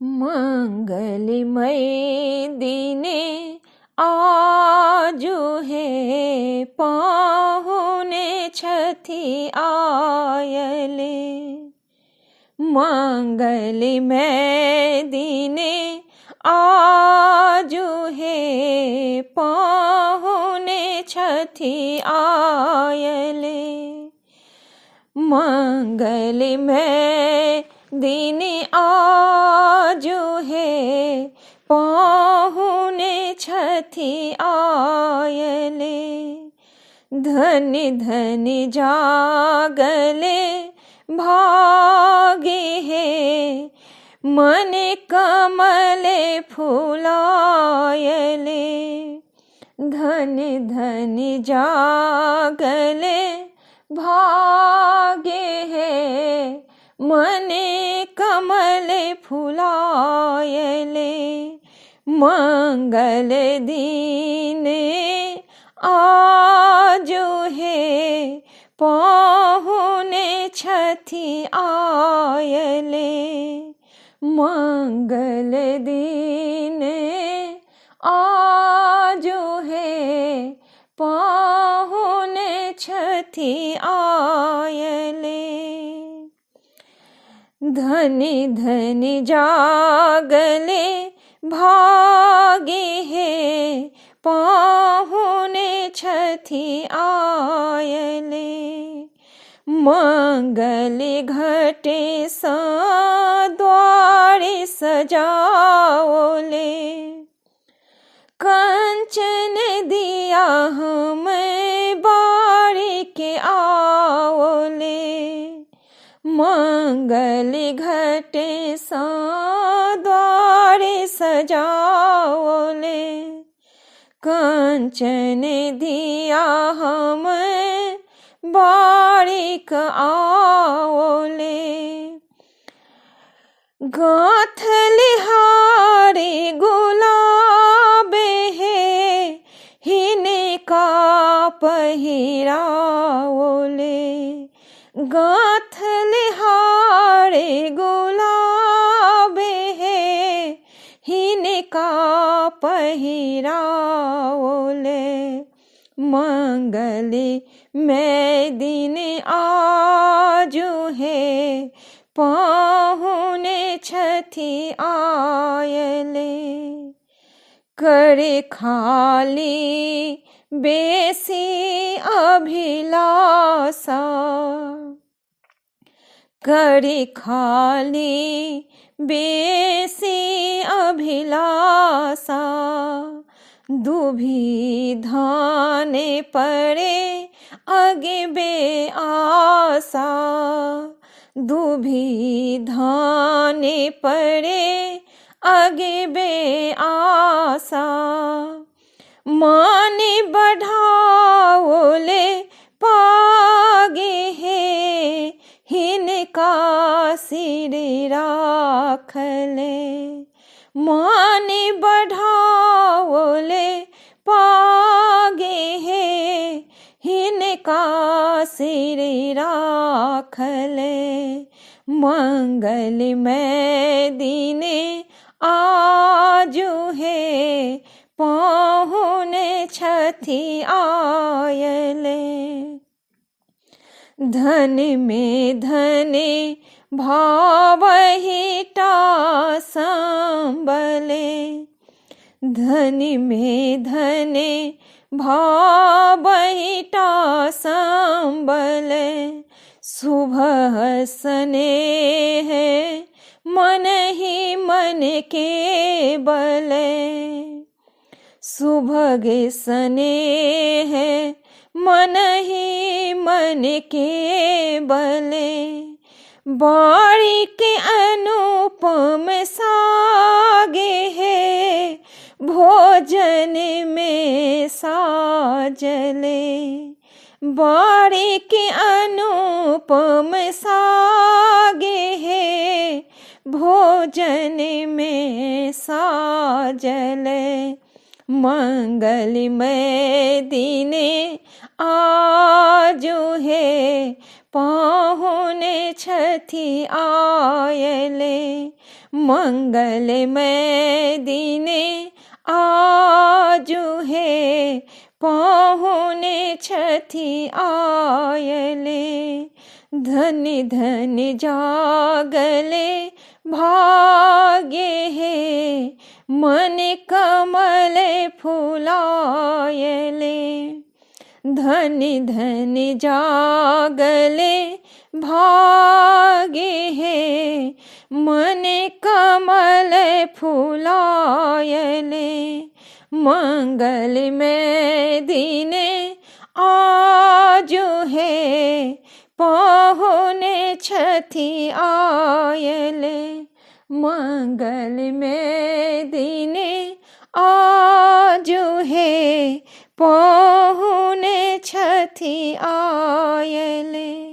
मंगलमय दिने आजु हे पाहुने छथि आयले। मंगलमय दिने आजु हे पाहुने छथि आयले। मंगलमय दिन आजु हे पाहुने छथि आयले। धनि धनि जागले भागे हे मन कमले फुलायले। धनि धनि जागले भागे हे मन कमल फुलायले। मंगल दीने आजु हे पाहुने छथि आयले। मंगल दीने आजु हे पाहुने छथि आयले। धनि धनि जागले भागे हे पाहुने छथि आयले। मंगल घटे सा द्वारे सजाओले। कंचन दिया हम बारी के आओले। मंगल घटे सा द्वारे सजाओले। कंचन दिया हम बारिक आओले। गाथ लिहारे गुलाबे हे हिनका पहिराओले। गाथ लिहारे गुलाबे हे हिनका पहिराओले। मंगली मैं दिन आजु हे पाहुने छथि आयले। करे खाली बेसी अभिलाषा। करे खाली बेसी अभिलाषा। दुभी धान पड़े अगबे आशा। दुभी धान पड़े अगबे आशा। मान बढ़ाओले पागे हे हिनका सिर राखले। मान बढ़ाओले पागे हे हिनका सिर राखले। मंगलमय दिने आजु हे पाहुने छथि आयले। धन में धन भावहिटा संबले। धन में धन भावहिटा संबले। शुभ स्नेह मन ही मन के बले। सुभग स्नेह मन ही मन के बले। बारी के अनुपम सागे हे भोजन में साजले। बारी के अनुपम सागे हे भोजन में साजले। मंगलमय दिने आजु हे पाहुने छथि आयले। मंगलमय दिने आजु हे पाहुने छथि आयले। धनि धनि जागले भाग्य हे मन कमल फुलायले। धनि धनि जागले भाग्य हे मन कमल फुलायले। मंगलमय दिने आजु हे पाहुने छथि आयले। मंगलमय दिने आजु हे पाहुने छथि आयले।